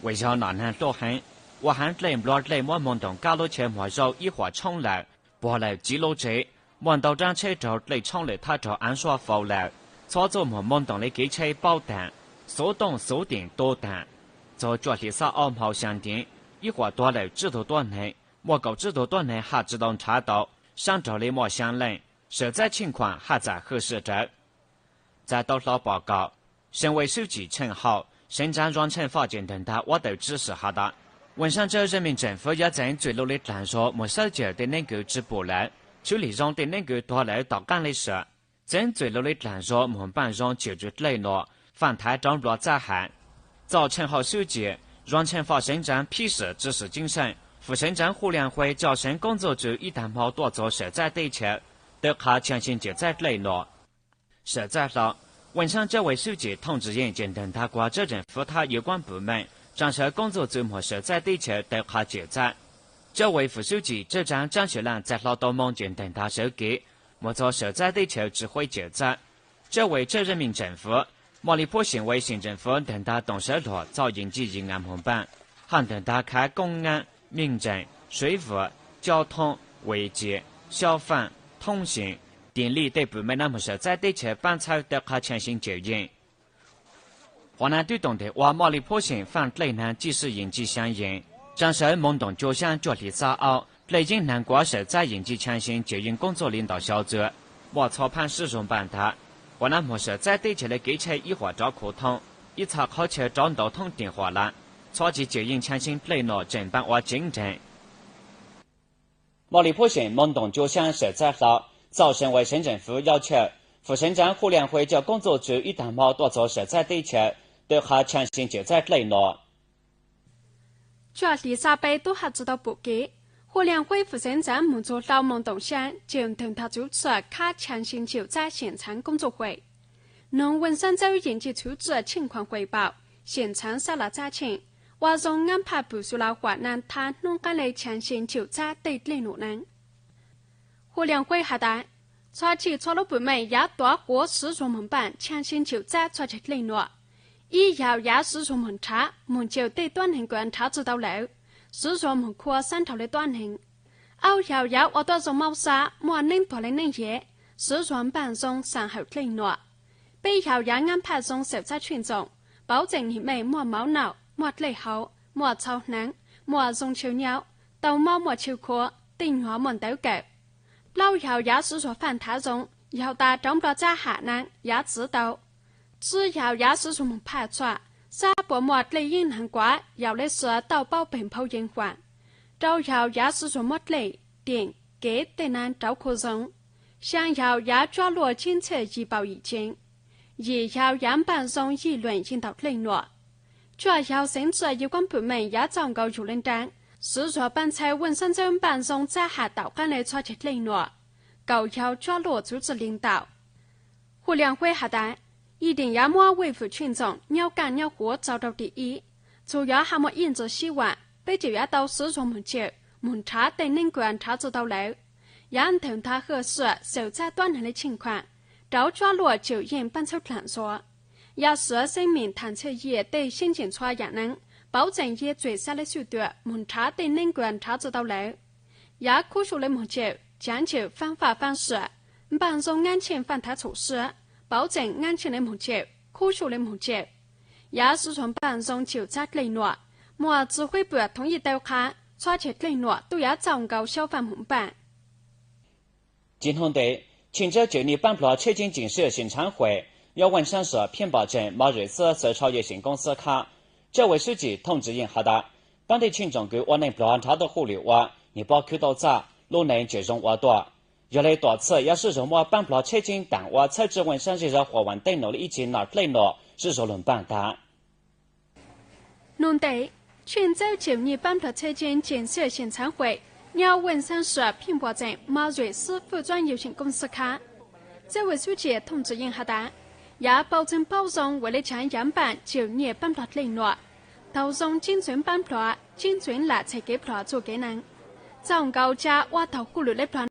Vim yog nom nag hlob heev, ua heev dlej npluav dlej muab moog ntoom kab lub chaw muag zaub ib huam tshoob lawm, puag lawm txiv lub tsev, muaj ntau rab tsheb raug dlej tshoob lwm thaj raug av suab faus lawm, txhob txuj muag moog ntoom le kev tsheb paub taag, xuv tooj xuv tiam tu taag. Txug cuaj hli xab ob hmo xyaa ntiv, ib huam tuag lawm tsib tug tuab neeg, muaj kaum tsib tug tuab neeg haj tsi tau nrhav tau, saab raug le muaj xyaa leej, sawv txab tsheej khuam haj txam hwj sim rawv. Txais tau hlo pom kaum, Seng Vais Swb Cim Tsheej Hauj, Seev Ntxaav Zuag Ntshej Foj ces ntaag ntaag ua tawm tswv sim has tas, Veej Saab Tsawb Zeej Meej Tseem Fwv yuav txeev txuj lug le dlaag zug moog sawb cawm tej neeb kws tsi pum lawm, tshwv lim zoo tej neeb kws tuag lawm tom qaab le sim, txeev txuj lug le dlaag zug moog npaaj zoo cawm tswv dlej nuav, faaj thaiv rov npluav txab ham. Txauj Tsheej Hauj Swb Cim, Zuag Ntshej Foj Seev Ntxaav Phib Sim Tswv Sim Ceeb Seej, Fwm Seev Ntxaav Huj Liaj Huib coj Seev Koob Txuj Tswv ib taag hmo tuaj txug sawv txab teb chaws, tawv qha tshaj xyee cawm txab dlej nuav. Sawv txab hlo, Veej Saab Tsawb Vais Swb Cim Thooj Tsim Yeej ces ntaag ntaag kuas tsawb zeem fwv thab yuav kuab pum meej tsaa sawv Koob Txuj Tswv moog sawv txab teb chaws tawv qha cawm txab. Tsawb Vais Fwm Swb Cim Tsawb Ntxaav Tsaab Sawv Laaj txais hlo tau moo ces ntaag ntaag sawv kev moog txug sawv txab teb chaws tsi huab cawm txab. Tsawb Vais Tsawb Zeej Meej Tseem Fwv, Moj Li Phub Xeem Vais Xeem Tseem Fwv ntaag ntaag toom sawv luag txauj yeem ci yeem ngaam moog npaaj, haj ntaag ntaag khav koob ngaab, meej zeem, suiv vwm, cauv thoob, vis ci, xyauv faaj, thoob xeem, tiam lij tej pum meej nab moog sawv txab teb chaws paab txhawb tawv qha tshaj xyee cawm yeej. Huam nab twb toom nteg ua Moj Li Phub Xeem faaj dlej ntaag ci sib yeem ci xyaa yeem, tsaa sawv moog ntoom cuaj xyaa cuaj hli xab aub dlej yeeb ntaag kuav sawv txab yeem ci tshaj xyee cawm yeej Koob Txuj Li ntawm xyov txwv, muaj txhua phaab sib zuag npaaj ntaag. Huam nab moog sawv txab teb chaws le kev tsheb ib huam rov khuv thoob, ib txha qhov chaw rov ntau thoob teem huam lawm, txhob tsi cawm yeej tshaj xyee dlej nuav tseem npaaj ua tseev nreeg. Moj Li Phub Xeem moog ntoom cuaj xyaa sawv txab hlo, txauj Seev Vais Seev Tseem Fwv Yauj Chawj, Fwm Seev Ntxaav Huj Liaj Huib coj Koob Txuj Tswv ib taag hmo tuaj txug sawv txab teb chaws, tawv qha tshaj xyee cawm txab dlej nuav. Cuaj hli xab peb tub haj tsi tau pum kev, Huj Liaj Huib Fwm Seev Ntxaav moog txug hlau moo ntoom xyaa cawm ntaag ntaag txwv txhua khav tshaj xyee cawm txab Xeem Ntxaav Koob Txuj Huim. Noog Veej Saab Ntxawb yeem ci txwv txhua tsheej khuam huim paum Xeem Ntxaav Xab Lav Txab Tsheej, ua zoo ngaab phaj pum xu la huam nab thab nub qaab le tshaj xyee cawm txab tej dlej nuav nab. Huj Liaj Huib has tas, txhua tsij txhua lub pum meej yaav tuav quav sib zuag moog npaaj tshaj xyee cawm txab txhua tseg dlej nuav. Ib yaav yaav sib zuag moog nrhav moog cawm tej tuab neeg kws nrhav tsi tau lawm, sib zuag moog khuam saab nraug le tuab neeg. Aub yaav yaav ua tuab zoo maub sab muaj neeb tuag le neeb yev, sib zuag npaaj zoo xaa hawm dlej nuav. Peb yaav yaav ngaab phaj zoo xawm txab tsheej txoom, pauv txeem nyem mej muaj mauv naum, muaj dlej hau, muaj txhau hneev, muaj zoo chaw nyaub, tau mob muaj chaw khuam, tej nyuag muaj ntawv kawm. Plaub yaav yaav sib zuag faaj thav zoo, yaav tas rov npluav txab ham nab yaav txwv tau. Tsib yaav yaav sib zuag moog phaj txhua, sab puas muaj dlej yeeb ntaag kuav yaav le sua tau paub peg nphau yeej huam. Rau yaav yaav sib zuag muab dlej, deem, kev tej nab rov khuv zoo. Xyaa yaav yaav cuab luaj tsib txhiab yim paum yim ceev. Yim yaav yaav npaaj zoo yij luam yeej ntau dlej nuav. Cuaj yaav xeev txwj yug kuab pum meej yaav txaus nkaus yug le nraag, sib zuag paab txhawb Veej Saab Ntxawb npaaj zoo txab ham taum qaab le txhua tseg dlej nuav. Kaum yaav cuab luaj txwv txwj li ntau. Huj Liaj Huib has tas, yim deem yaav muab vij vwm tsheej txoom nyaub kaaj nyaub huav txaus rau tim ib, txhua yaav hab muaj ib ntsis sib vaam, peb tseem yaav tau sib zuag moog cawm, moog nrhav tej neeb kws nrhav tsi tau lawm. Yaav ntaag ntaag hwj sim xawm txab tuab neeg le tsheej khuam, rauv cuab luaj cawm yeej paab txhawb dlaam xuav. Yaav suav xeeb meem thaam txhaj yim tej xyeeb ceem txhua yaam neeb, pauv txeem yig txuam xab le xwj tuam moog nrhav tej neeb kws nrhav tsi tau lawm. Yaav khub sum le moog cawm, caav cawm faab faj faab sim, npaaj zoo ngaab tsheej faaj thav txhum sim, pauv txeem ngaab tsheej le moog cawm, khub sum le moog cawm. Yaav sib zuag npaaj zoo cawm txab dlej nuam, muaj txwv huib pwm thoob yij tawb qha, txhua tseg dlej nuam tub yaav txaus nkaus xyauv faaj moog npaaj. Tsim nub ntev, Tsheej Tsawb Cawm Nyij Paab Plhov Tsheb Ceeb Ceem Sij Xeem Ntxhaav Huim, nyob Veej Saab Suav Phiaj Npom Tseem Mos Zwm Xwb Xawv Tshau Yawg Xeem Koob Xwb Khab, Tsawb Vais Swb Cim Thooj Tsim Yeej has tas, paab tej tsheej tsoom kws ua neej pluag nrhav tau huj lwm ua, nwg paub khwv tau txaj, lub neej tseem zoo ua tuaj. Yog le tuam txhij yaav sib zug muab paab plhov tsheb ceeb taam ua txhawb tswj Veej Saab Zej Zog Huam Vaam Teb Nuam Lub Ib Txhis Nom Dlej Nuam sib zug lug npaaj tas. Nub ntev, Tsheej Tsawb Cawm Nyij Paab Plhov Tsheb Ceeb Ceem Sij Xeem Ntxhaav Huim nyob Veej Saab Suav Phiaj Npom Tseem Mos Zwm Xwb Fwj Txuab Yawg Xeem Koob Xwb Khab, Tsawb Vais Swb Cim Thooj Tsim Yeej has tas, yaav paub txeeb paub zoo ua le caav yaav npaaj cawm nyij paab plhov dlej nuam, taug zoo ceeb txwv paab plhov, ceeb txwv lam txhais kev plhov txuj kev neeb, txaus nkaus ca ua taug huj lwm le plhov